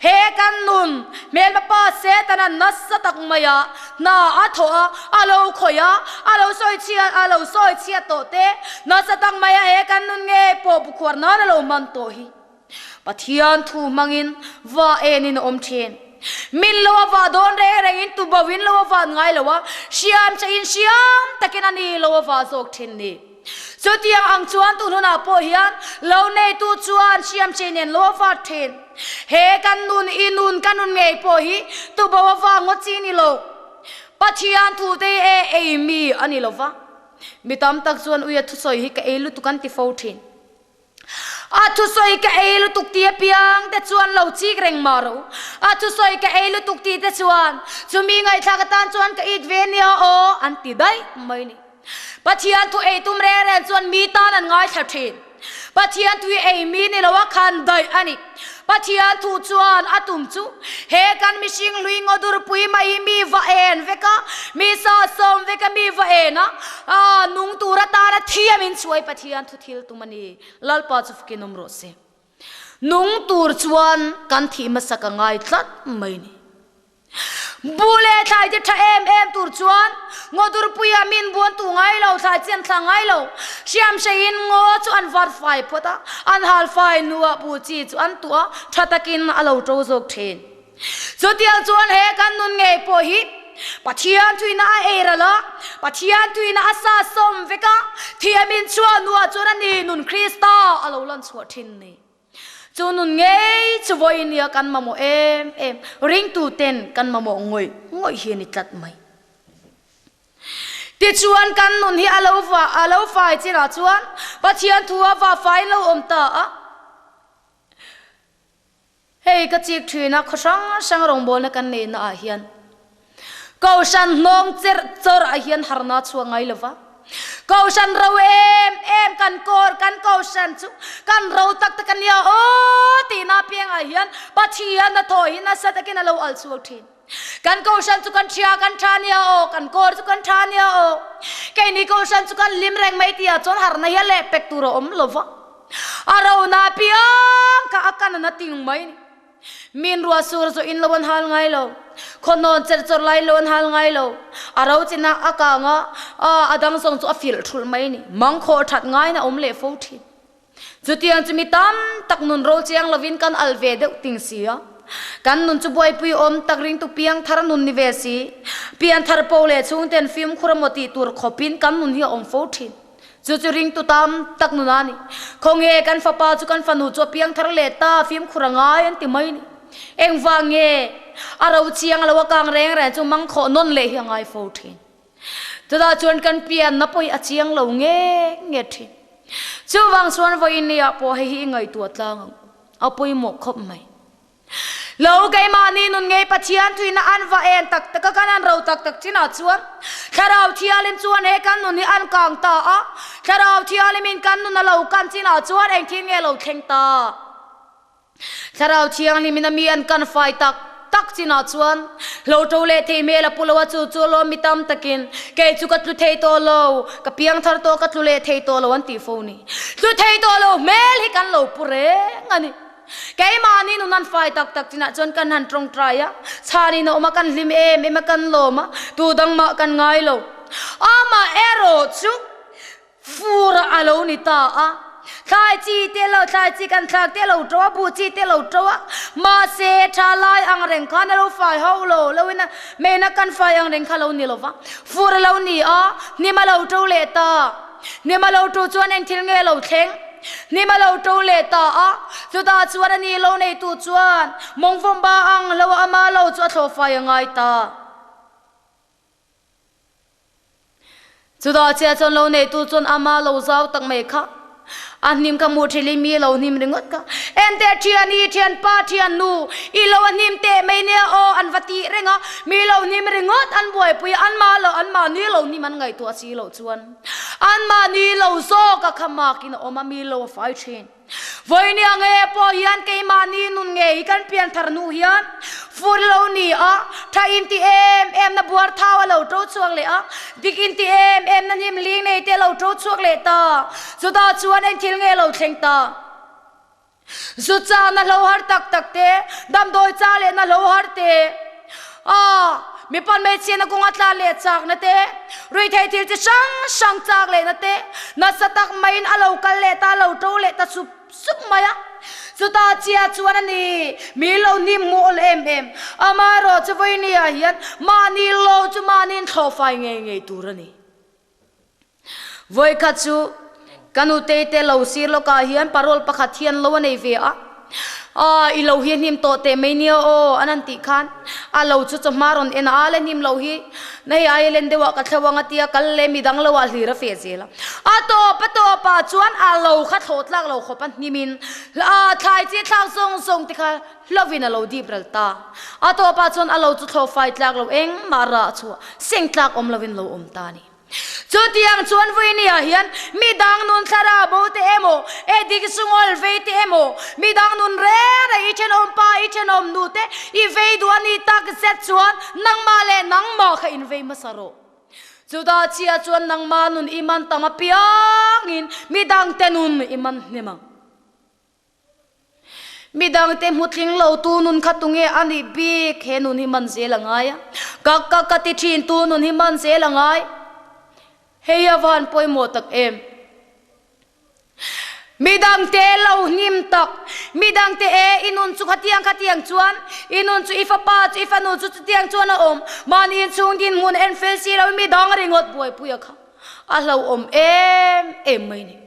He kan nun hmelma pa Setana nasa tak maia hna a thawh a, a lo khawih a, a lo sawi chhiat, a lo sawi chhiat tawh te, nasa tak maia he kan nun ngei pawh bukhuar nan a lo hman tawh hi. Pathian thu hmangin va enin a awm thin. Min lo a vah dawn reng rengin tubo in lo a van ngai lo a, hriam che in hriam takin a ni lo a vah zawk thin ni. Chutiang ang chuan tun hunah pawh hian lo neitu chuan hriamhrei nen lo a vat thin. He kan nun i nun ka nun ngei pawh hi tubo a vang ngawt chi ni lo. Pathian thu te hi e ei mi a ni lo va. Mi tam tak chuan uia thusawi hi ka ei lutuk an ti fo thin. A thusawi ka ei lutuk tih apiang te chuan lo chik reng mah ro. A thusawi ka ei lutuk tih te chuan chumi ngaihthlak atan chuan ka it ve nia aw an ti daih mai ni. Pathian thu ei tum reng reng chuan mi tan an ngaithla thin. Pathian thu hi ei mi ni lo a khan daih a ni. Pathian thu chuan a tum chu he kan mihring hlui ngaw durpui mai hi mi va en vek a, mi sahsawm vek a, mi va en a, nung tur atana thiam in chhuai Pathian thu thil tum a ni. Lalpa chu fukin awm rawh se. Nung tur chuan kan thih hmasa ka ngai tlat mai ni. Bu leh thlai te tha em em tur chuan ngaw durpuia min buan tu ngai lo, thlai chi an thla ngai lo. Hriamhrei in ngaw chu an var fai phawt a, an hal fai hnuah bu chi chu an tuah a, tha takin a lo to zawk thin. Chutiang chuan he kan nun ngei pawh hi Pathian thuina a ei ral a, Pathian thuina a sa sawm vek a, thiam in chhuah hnuah chuan a ni nun Krista a lo lan chhuah thin ni. Chu nun ngei chu vawiin nia kan mamawh em em, ringtu ten kan mamawh ngawih ngawih hi a ni tlat mai. Tichuan kan nun hi a lo va a lo fai chinah chuan Pathian thu a va fai lo awm ta a. Hei ka chik thin a, khaw hrang hrang rawngbawlna kan neihna ah hian Kohhran hnawng cherh chawrh ah hian harna a chhuak ngai lova. Kohhran ro em em kan kawr kan Kohhran chu kan ro tak tak a nia aw tihna piangah hian Pathian a thaw hi nasa takin a lo al chhuak thin. Kan Kohhran chu kan thia kan tha nia aw, kan kawr chu kan tha nia aw. Keini Kohhran chu kan hlim reng mai tihah chuan harna hi a lehpek tur a awm lova. A rona piang kha a kan a ting mai ni. Min ruah sur zawh in lo an hal ngai lo. Khawhnawn cherh chawrh lai lo an hal ngai lo. A ro chinah a kang a, a dang zawng chu a filh thulh mai ni. Mang khawh that ngaiin a awm leh fo thin. Chutiang chu mi tam tak nun ro chiang lovin kan al ve deuh ting si a. Kan nun chu buaipui awm tak ringtu piangthar nun ni ve si. Pianthar po leh chhungten fimkhur emaw tih tur khawpin kan nun hi a awm fo thin. Chu chu ringtu tam tak nun a ni. Khawnge kan fapa chu kan fanu chu a piangthar leh ta fimkhur a ngai an ti mai ni. Engvang nge a ro chiang lo a kang reng reng chu mang khawh nawn leh hi a ngai fo thin. Chutah chuan kan pianna pawh hi a chiang lo nge nge thin. Chuvang chuan vawiin nia pawh hei hi i ngaihtuah tlang ang. A pawimawh khawp mai. Lo keimahni nun ngei Pathian thuina an va en tak tak a, kan an ro tak tak chinah chuan Thlarau Thianghlim chuan he kan nun hi an kang ta a, Thlarau Thianghlimin kan nun a lo kan chinah chuan engthil nge lo thleng ta? Thlarau Thianghlimin a mi an kan fai tak tak chinah chuan hlo to leh thei hmel a pu lo a, chu chu lawm mi tam takin kei chu ka tlu thei tawh lo, ka piang thar tawh ka tlu leh thei tawh lo an tih fo ni. Tlu thei tawh lo hmel hi kan lo pu reng a ni. Keimahni nun an fai tak tak chinah chuan kan han tawngtai a, chhanin a awm a, kan hlim em em a, kan lawm a, tu dang mah kan ngai lo. Amaherawh chu fur a lo ni ta a, thlai chi te lo, thlai chi kan thlak te a lo to a, buh chi te a lo to a, mahse tha lai ang reng khan a lo fai hauh lo, lo in a mena kan fai ang reng kha a lo ni lo va, fur a lo ni a, hnim a lo to leh ta. Hnim a lo to chuan engthil nge lo thleng? Hnim a lo to leh ta a, chutah chuan a ni lo neitu chuan mawngvawmba ang lo ama lo chu a thlawhfai a ngai ta. Chutah chiah chuan lo neitu chuan ama lo zau tak mai kha a hnim kha hmuh thin in mi lo hnim ringawt kha. Enteh thian hi thianpa thian nu i lo a hnim teh mai nia aw an va tih reng a, mi lo hnim ringawt an buaipui a, anmah lo anmahni lo hnim an ngaihtuah si loh chuan anmahni lo zawk a kha makin a awm a, mi lo a fai thin. Vawinia nge pawh hian keimahni nun ngei hi kan pianthar hnu hian fur lo ni a, tha inti em em na buar thau a lo to chhuak leh a, dik inti em em na hnim ling nei te a lo to chhuak leh ta. Chutah chuan eng thil nge lo thleng ta? Zu chak na hlo har tak tak te, damdawi chak leh na hlo har te, a mipa hmeichhia na kawnga tla leh chak na te, ruihtheih thil chi hrang hrang chak leh na te, nasa tak maiin a lo kal leh ta, a lo to leh ta sup sup mai a. Chutah chiah chuan a ni, mi lo hnim hmuh awl em em. Amaherawhchu vawinia hian mahni lo chu mahniin thlawhfai ngei ngei tur a ni. Vawikhat chu ka nutei te lo sir lawkah hian parole pakhat hian lo a nei ve a, Aw, i lo hi a hnim tawh teh mai nia aw, an han tih khan a lo chu chawhma rawn en a, a la hnim loh hi na hei aia len deuhah ka thleuh ang a tia kal leh midang lo ah hlir a feh zel a. A tawp a tawp ah chuan a lo kha thlawh tlak lo khawp a hnim in thlai chi thlak zawng zawng te kha hlovin a lo dip ral ta. A tawp ah chuan a lo chu thlawh fai tlak lo engmah rah chhuah seng tlak awm lovin lo awm ta a ni. Chutiang chuan Vawinia hian midang nun thlarau bo te emaw, edik sungawl vei te emaw, midang nun reng reng i thenawm pa, i thenawm nu te i vei duh a ni tak zet chuan nangmah leh nangmah kha in vei hmasa rawh. Chutah chiah chuan nangmah nun i man tam apiangin midangte nun i man hnem ang. Midangte hmutling lo tu nun kha tunge a nih bik? He nun hi man zel a ngai a, ka ka ka ti thin tu nun hi man zel a ngai. Hei a van pawimawh tak em? Midangte lo hnim tak, midangte e i nun chu khatiang khatiang chuan, i nun chu i fapa chu i fanu chu chutiang chuan a awm, mahni inchhung dinhmun en fel si lo i midang ringawt buaipuia kha. A hlauhawm em em mai ni.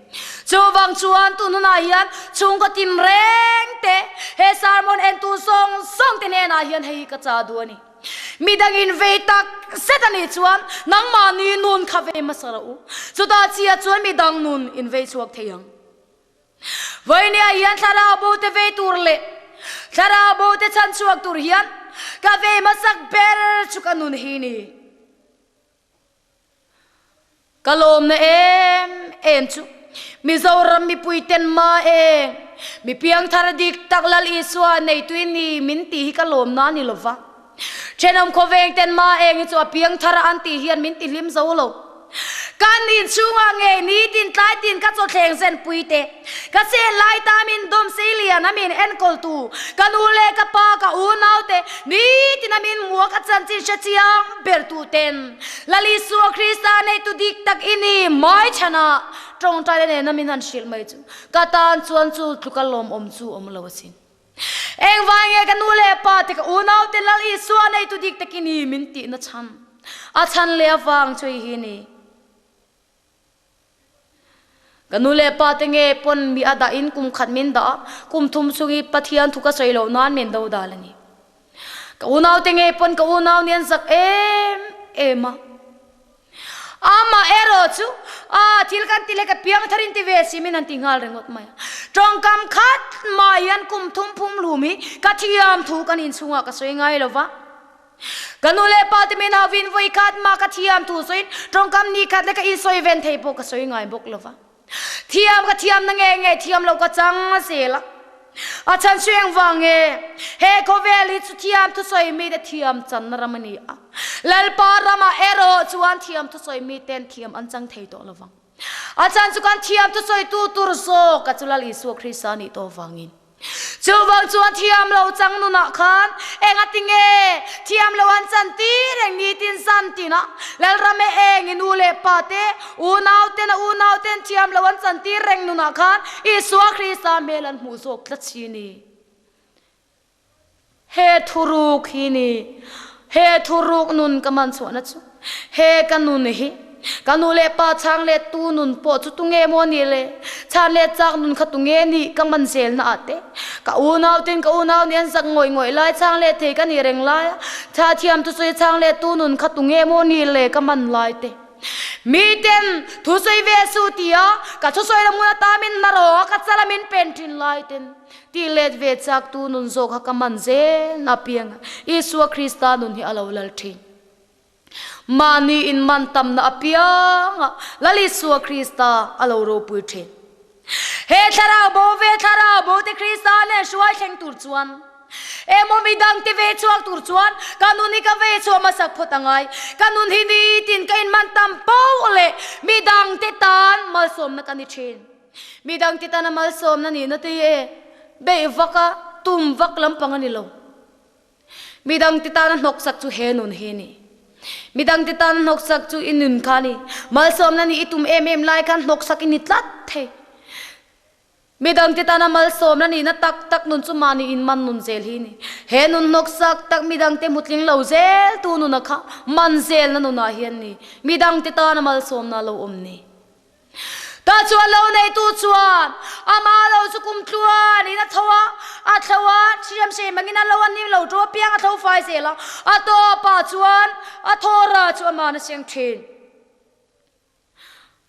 Chuvang chuan tun hunah hian chhungkaw tin reng te, he sermon entu zawng zawng te hnenah hian hei hi ka chah duh a ni. Midang in vei tak zet a nih chuan nangmahni nun kha vei hmasa rawh u. Chutah chiah chuan midang nun in vei chhuak thei ang. Vawinia hian thlarau bo te vei tur leh thlarau bo te chhan chhuak tur hian ka vei hmasak ber chu ka nun hi ni. Ka lawmna em em chu Mizoram mipui ten ma eng mi piangthar dik tak Lal Isua neitui ni min tih hi ka lawmna a ni lova. Thenawm khawveng ten ma eng hi chu a piangthar an tih hian min ti hlim zo lo. Kan inchhungah ngei nitin tlaitin ka chawthleng zenpui te, Ka seh lai ta min dawm sei lian a min enkawl tu ka nu leh ka pa ka unau te nitin a min hmuak a chanchin hre chiang ber tu ten Lal Isua Krista nei tu dik tak i ni mai chhan ah tawngtai le nen a min han hrilh mai chu ka tan chuan chu tluk a lawmawm chu awm lo asin. Engvai nge ka nu leh pa te ka unau te Lal Isua nei tu dik tak i ni min tih na chhan a chhan leh avang chu hei hi ni. Ka nu leh pa te nge pawn mi a dah in kum khat min dah a, kum thum chung i Pathian thu ka sawi loh nan min do dal a ni. Ka unau te nge pawn ka unau nih an zak em em a. Amah erawh chu a thil kan ti leh ka piang thar in ti ve si min han ti nghal ringawt mai a. Tawngkam khat mah hian kum thum phum hlum hi ka thiam thu kan inchhungah ka sawi ngai lo va. Ka nu leh pa te min hau in vawi khat mah ka thiam thu sawiin tawngkam ni khat leh ka insawi ven thei pawh ka sawi ngai bawk lo va. Thiam ka thiam na nge nge thiam lo ka chang a zel a. A chhan chu engvang nge? He khawvel hi chu thiam thusawi mite thiam channa ram a ni a. Lalpa ramah erawh chuan thiam thusawi miten thiam an chang thei tawh lo vang. A chhan chu kan thiam thusawitu tur zawk a chu Lal Isua Krista a nih tawh vangin. Chuvang chuan thiam lo chang nunah khan engati nge thiam lo an chan tir reng nitin zan tina Lalrame eng i nu leh pa te, unau ten a unau ten thiam lo an chan tir reng nunah khan Isua Krista hmel an hmuh zawk tlat si ni. He thuruk hi ni, he thuruk nun ka man chhuahna chu, he ka nun hi, ka nu leh pa chhang leh tu nun pawh chu tunge maw nih le, chhan leh chak nun kha tunge nih ka man zelna ah te, ka unau ten ka unau nih an zak ngawih ngawih lai chhang leh thei ka nih reng lai a, tha thiam thusawi chhang leh tu nun kha tunge maw nih le ka man lai te. Miten thusawi ve suh tia ka thusawi la hmun ata min hnar haw a ka chal a min pen thin lai ten, Tih let ve chak tu nun zawk kha ka man zel na piang a, Isua Krista nun hi a lo lal thin. Mahni in man tam na apiang a Lal Isua Krista a lo ropui thin. He thlarau bo ve thlarau bo te Krista nen hruai thleng tur chuan emaw midang te ve chhuak tur chuan ka nun hi ka ve chhuah hmasak phawt a ngai. Ka nun hi nitin ka in man tam poh leh midang te tan malsawmna ka ni thin. Midang ti tana malsawmna nihna te hi e beih vak a, tum vak lampang a ni lo. Midang ti tana hnawksak chu he nun hi a ni. Midang ti tana hnawksak chu i nun kha a ni. Malsawmna nih i tum em em lai khan hnawksak i ni tlat thei. Midang ti tana malsawmna nihna tak tak nun chu mahni inman nun zel hi a ni. He nun hnawksak tak midang te hmutling lo zel tu nuna kha man zelna nunah hian ni. Midang ti tana malsawmna lo awm ni. Tah chuan lo neitu chuan amah lo chu kum tluanin a tho a, a thlo a, hriamhrei mangin a lo a ni lo ṭu apiang a tho fai zel a, a tawpah chuan a thawra chu aman a seng ṭhin.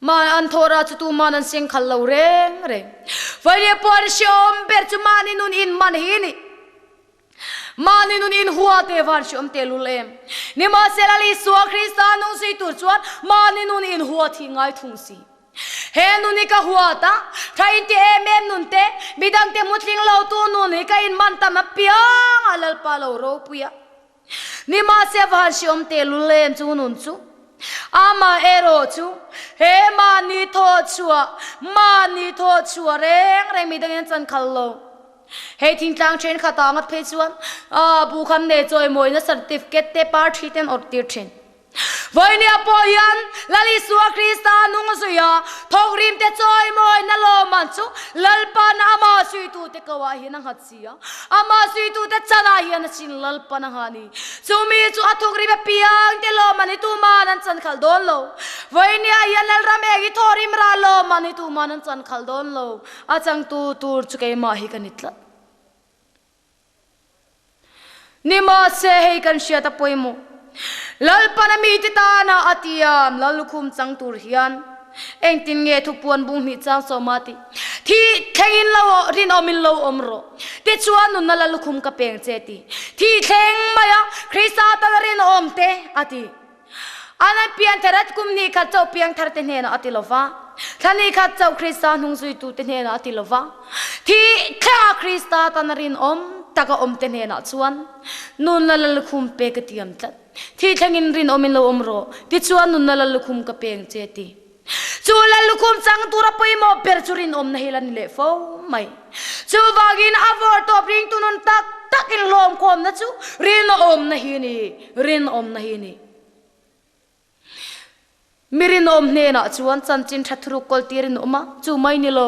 Mah an thawra chu tuman an seng khalh lo reng reng. Vawileh pawh an hreawm ber chu mahni nun in man hi a ni. Mahni nun in hua te van hreawm teh lul em? Nimahsela Isua Krista nung zui tur chuan mahni nun in hua thih ngai thung si. He nun hi ka huat a, tha in ti em em nun te, midang te hmutling lo tu nun hi ka in man tam apiang a Lalpa lo ropui a. Nimahse van hreawm teh lul em chu nun chu? Amaherawh chu he mahni thawh chhuah, mahni thawh chhuah reng reng midangin an chan khal lo. Hei thingtlang thenkhat ah ngat phei chuan bu kham nei chawimawina certificate te parthi ten awrh tir thin. Vawinia pawh hian Lal Isua Krista nung zuia thawkrim te chawimawina lawmman chu Lalpan amah suitute ko ah hian a nghat si a, amah suitute chan ah hian a chin Lalpan a nghah ni. Chumi chu a thawkrim apiang te lawmman hi tuman an chan khalh dawn lo. Vawinia hian Lalram eng hi thawhrim rah lawmman hi tuman an chan khalh dawn lo. A changtu tur chu keimah hi ka ni tlat. Nimahse hei kan hriat a pawimawh. Lalpan a mite tana a tiam Lallukhum chang tur hian engtin nge thupuan bung hnih chang sawma tih thi thlengin lo rinawmin lo awm rawh. Tichuan nunna Lallukhum ka peng che ti thi thleng maia Krista tana rinawm te a ti. An an pianthar at kum ni khat chauh piangthar te hnenah a ti lo va, thla ni khat chauh Krista hnung zuitu te hnenah a ti lo va, thi thlenga Krista tan a rinawm tak a awm te hnenah chuan nunna lallukhum pe ka tiam tlat. Thi thlengin rinawmin lo awm rawh, tichuan nunna lallukhum ka peng che ti. Chu lallukhum chang tura pawimawh ber chu rinawmna hi la ni leh fo mai. Chuvangin a vawrtawp ringtu nun tak tak inhlawmkhawmna chu rinawmna hi a ni, rinawmna hi a ni. Mi rinawm hnenah chuan chanchin tha thuruk kawltir in awm a, chu mai ni lo.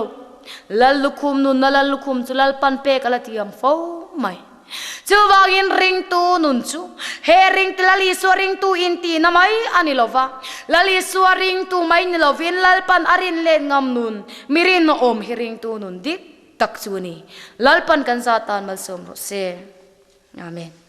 Lallukhum nunna lallukhum chu Lalpan pek a la tiam fo mai. Chuvangin ringtu nun chu he ringtu Lal Isua ringtu intihna mai a ni lova, Lal Isua ringtu mai ni lovin Lalpan a rin let ngam nun, mi rinawm hi ringtu nun dik tak chu a ni. Lalpan kan zah tan malsawm rawh se. Amen.